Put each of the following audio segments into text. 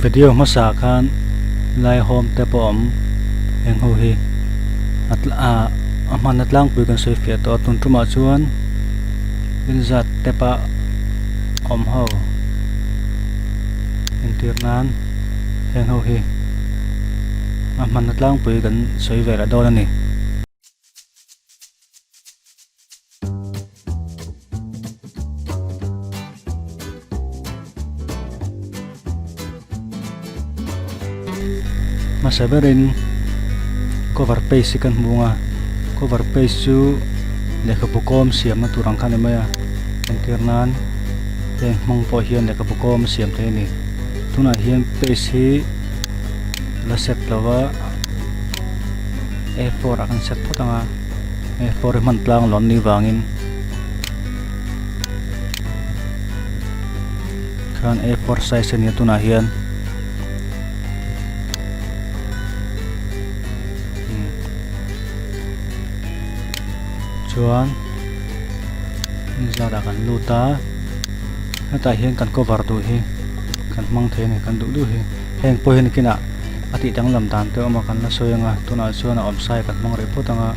Video hmasa ah khan lai home te pawh a awm heng ho hi a ah a hmanna tlangpui kan sawi fiah tawh a tun tumah chuan inzat tep a awm ho entir nan heng ho hi a hmanna tlangpui kan sawi ve leh dawn a ni. Hmasa berin cover page hi kan hmu ang a cover page chu lehkhabu kawm siamna tur ang kha a ni mai a entir nan heng hmang pawh hian lehkhabu kawm a siam thei a ni tunah hian page hi la set lo va a four ah kan set phawt ang a a four hi hman tlang lo an nih vangin khan a four size a nia tunah hian chuan zat ah kan lut a hetah hian kan cover duh hi kan hmang thei a ni kan duh duh hi heng pawh hi nakinah a tih danglam dan te awm a kan la sawi ang a tunah chuan a awm sai kan hmang rih phawt ang a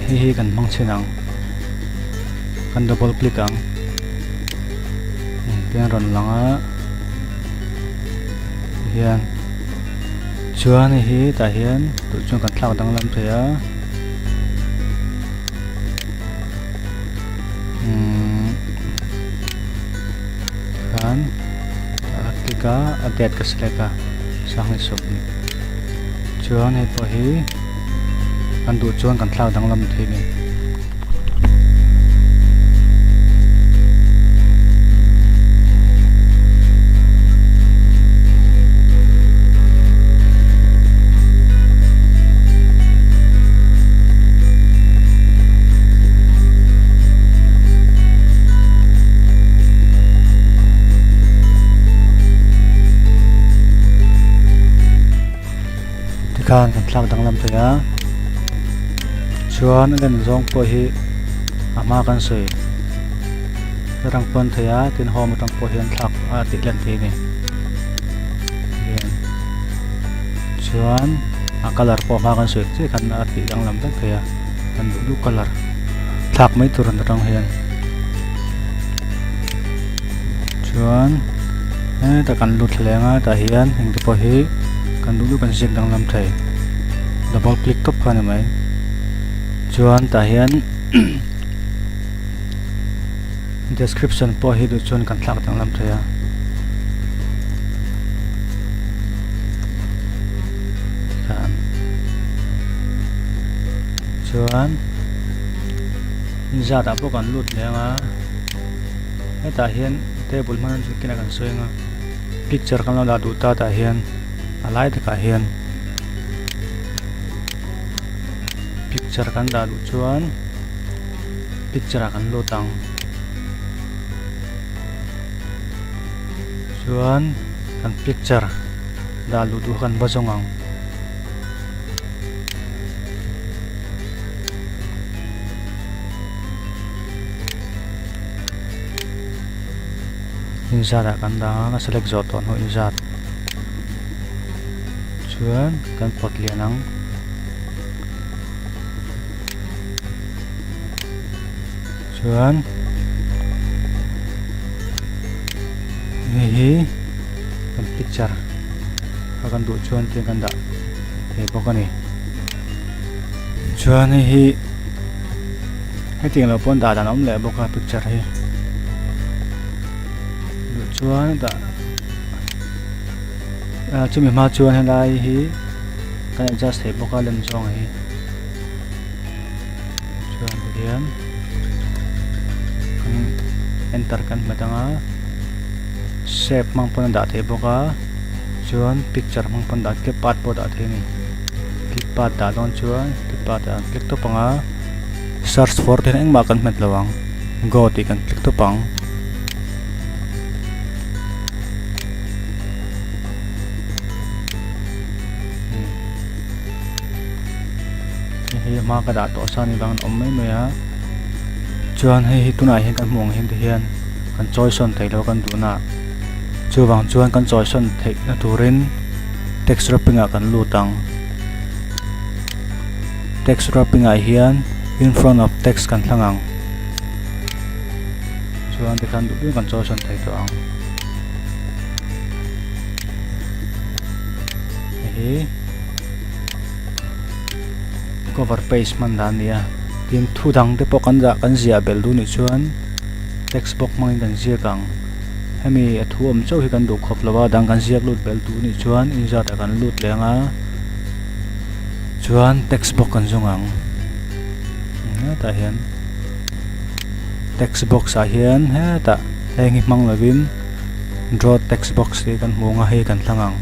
hei hi kan hmang chhin ang kan double click ang tihian a rawn lang a tihian chuan hei hi tah hian duh chuan kan thlak danglam thei a umm khan a click a a date ka select a sanghnih sawmhnih chuan hei pawh hi kan duh chuan kan thlak danglam thei a ni. Tikhan kan thlak danglam thei a chuan a lem zawng pawh hi a hma kan sawi rang pawn thei a tin home atang pawh hian thlak a tih lan thei a ni hian chuan a colour pawh hma kan sawi chiah khan a tih danglam vek thei a kan duh duh colour thlak mai tur an atang hian chuan hetah kan lut thleng a tah hian engte pawh hi kan duh duh kan ziak danglam thei double click tawp kha a ni mai chuan tah hian description pawh hi duh chuan kan thlak danglam thei a. Chuan zat ah pawh kan lut leh ang a hetah hian table hman chu kinah kan sawi ang a picture kan lo dah duh ta tah hian a lai takah hian picture kan dah duh chuan picture ah kan lut ang chuan kan picture dah luh duh kan va zawng ang. Inzat ah kan dah ang a select zawh tawh hnu inzat chuan kan pawt lian ang. Chuan hei hi kan picture a kan duh chuan tiang kan dah thei bawk a ni chuan hei hi hetiang lo pawn dah dan a awm leh bawk a picture hi duh chuan dah ah chumi hma chuan helai hi kan adjust thei bawk a lem zawng hi. Chuan tihian kan enter kan hmet ang a shape hmang pawn a dah theih bawk a chuan picture hmang pawn dah clip art pawh dah theih a ni clip art dah dawn chuan clip art ah an click tawp ang a search for te hian engmah kan hmet lo ang go tih kan click tawp ang. Hei hma ka dah tawh sa ni vang an awm mai mai a chuan hei hi tunah hian kan hmuh ang hian te hian kan chawi sawn thei lo kan duhna ah. Chuvang chuan kan chawisawn theihna turin text wrapping ah kan lut ang. Text wrapping ah hian in front of text kan hlang ang. Chuan tikhan duh duhin kan chawisawn thei tawh ang. Hei hi cover page hman dan a ni a. Tin thu dang te pawh kan dah kan ziah belh duh nih chuan text box hmangin kan ziak ang. Hemi a thu awm chauh hi kan duh khawp lo a, dang kan ziak lut belh duh nih chuan inzat ah kan lut leh ang a, chuan text box kan zawng ang. Hetah hian text box ah hian hetah heng hi hmang lovin draw text box tih kan hmu ang a, hei kan hlang ang.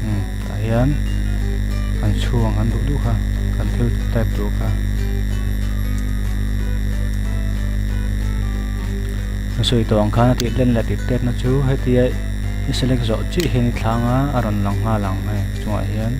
Umm tah hian kan chhung ang kan duh duh kha kan thil type duh kha a sawi tawh ang khan a tih len leh tih tet na chu hetia i select zawh chiah hian i thlang a a rawn lang nghal ang hei chungah hian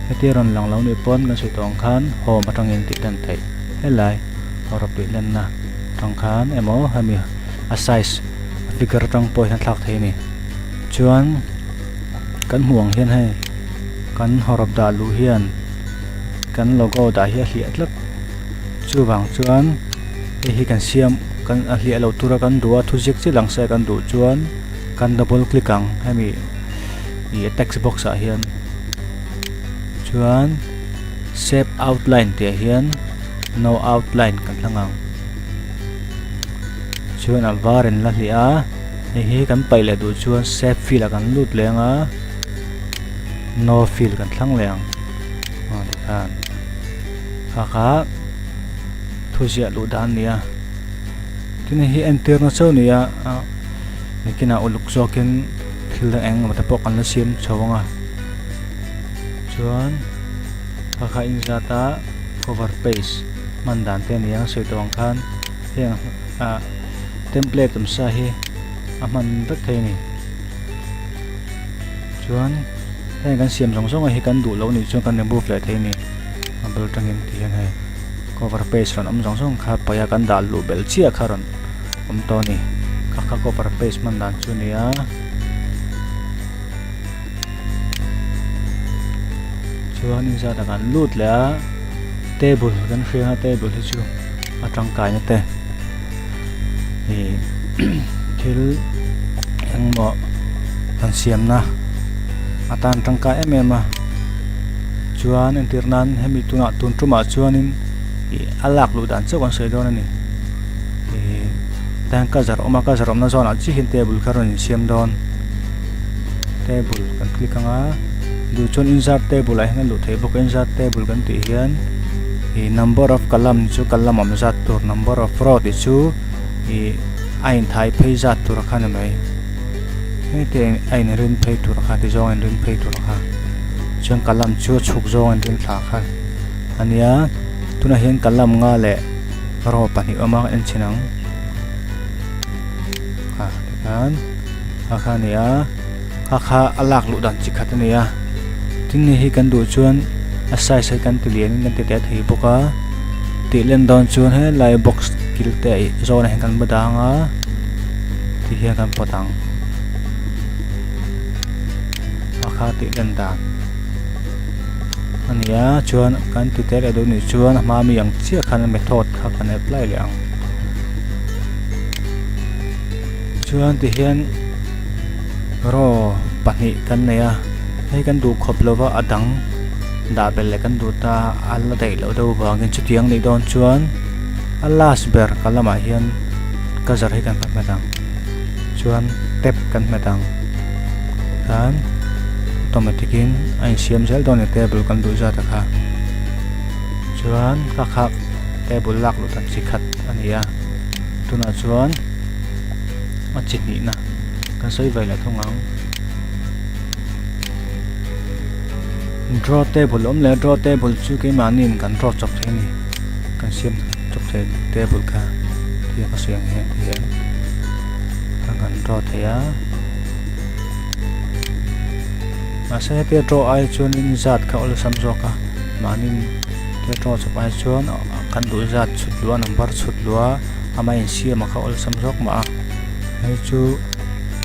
hetia rawn lang lo nih pawn kan sawi tawh ang khan home atangin tih len theih helai hawrawp tih lenna atang khan emaw hemi a size a figure atang pawh hian a thlak thei a ni chuan kan hmuh ang hian hei kan hawrawp dah luh hian kan logo dah hi a hliah tlat chuvang chuan hei hi kan siam kan a hliah loh tura kan duh a thu ziak chiah lang se kan duh chuan kan double click ang hemi ih text box ah hian chuan shape outline tih ah hian no outline kan hlang ang. Chuan a var in la hliah a hei hi kan paih leh duh chuan shape fill ah kan lut leh ang a no fill kan thlang leh ang aw tikhan kha kha thu ziah luh dan a ni a tin hei hi entir na chauh a ni a ah nikinah uluk zawkin thil dang eng emaw te pawh kan la siam chho ang a chuan kha kha inzat a cover page hman dan te a ni ang sawi tawh ang khan. Heng ah template awm sa hi a hman vek thei a ni. Chuan heng kan siam zawng zawng hi kan duh loh nih chuan kan remove leh thei a ni. A bul atangin ti hian hei cover page rawn awm zawng zawng kha paih a kan dah luh belh chiah kha rawn awm tawh a ni. Kha kha cover page hman dan chu a ni a. Chuan inzat ah kan lut leh a table kan hria a table hi chu a tangkaina te ih thil engmaw kan siamna atan tangkai em em a chuan entir nan hemi tunah tun tumah chuanin ih a lak luh dan chauh kan sawi dawn a ni ih tiang ka zar awm a ka zar awmna zawnah chiah hian table kha rawn insiam dawn. Table kan click anga duh chuan insert table ah hian a luh theih bawk a insert table kan tih hian ih number of column chu column awm zat tur number of row tih chu ih a inthai phei zat tur kha a ni mai heti a inrin phei tur kha ti zawng a inrin phei tur kha chuan column chu a chhuk zawng a inrin thla kha a nia tunah hian column nga leh row pahnih awm a en chhin ang ah tikhan. Kha kha a ni a kha kha a lak luh dan chi khat a ni a tin hei hi kan duh chuan a size hi kan ti lian in kan ti teh thei bawk a tih len dawn chuan helai box kil te ah zawnah hian kan va dang a ti hian kan pawt ang a kha tih len dan a ni a chuan kan ti teh leh duh nih chuan a hma mi ang chiah khan method kha kan apply leh ang. Chuan tihian row pahnih kan nei a hei kan duh khawp lova a dang dah belh leh kan duh ta a la daih loh deuh vangin chutiang nih dawn chuan a last ber ka lamah hian ka zar hi kan hmet ang chuan tab kan hmet ang khan automatic in a insiam zel dawn a ni table kan duh zat a kha chuan ka kha table lak luh dan chi khat a ni a tunah chuan. A chi hnihna kan sawi ve leh thung ang. Draw table awm leh draw table chu keimahniin kan draw chawp thei a ni. Kan siam chawp thei table kha tiang ka sawi ang hian ti hian kan draw thei a. Mahse hetia draw ai chuanin zat kha awlsam zawk a mahniin. He draw chawp ai chuan kan duh zat chhut luh a number chhut luh a amah insiam a kha awlsam zawk mah a hei chu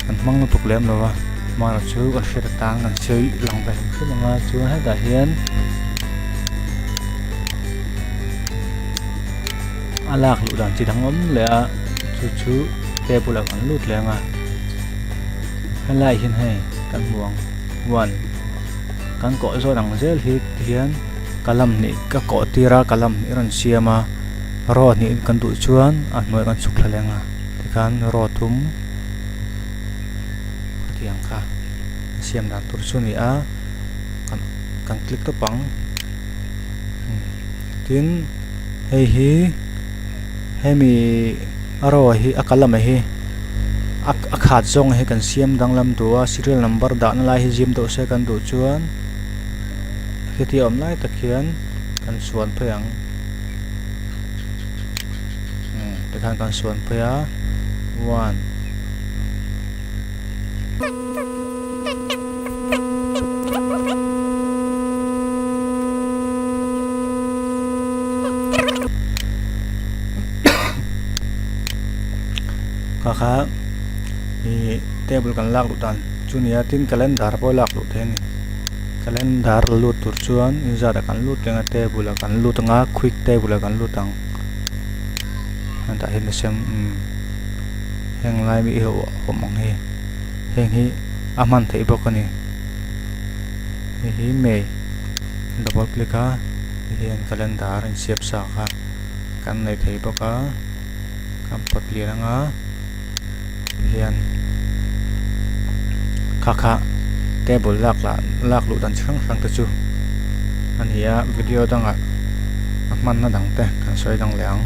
kan hmang lutuk lem lo va mahni chu kan hriat atan kan sawi lang ve hrim hrim ang a chuan hetah hian a lak luh dan chi dang awm leh a chu chu table ah kan lut leh ang a helaiah hian hei kan hmu ang one kan kawh zawn ang zel hi tihian kalam hnih ka kawh tir a kalam hnih a rawn siam a row hnih kan duh chuan a hnuaiah kan chhuk thla leh ang a tikhan row thum khatiang kha a siam dan tur chu a ni a kan kan click tawp ang tin hei hi hemi a row hi a kalam hi a khat zawng hi kan siam danglam duh a serial number dahna lai hi zim deuh se kan duh chuan. Khiti awm lai tak hian kan suan phei ang umm tikhan kan suan phei a one kha kha ih table kan lak luh dan chu a ni a tin calendar pawh lak luh theih a ni. Calendar la lut tur chuan inzat ah kan lut reng a table ah kan lut ang a quick table ah kan lut ang hetah hian a sem umm heng lai mi hi a awm ang hei heng hi a hman theih bawk a ni hei hi may double click a tihian calendar a insiam sa kha kan nei thei bawk a kan pawt lian ang a hian kha kha table lak lah lak luh dan chi hrang hrang te chu a ni a video dangah a hmanna dang te kan sawi dang leh ang.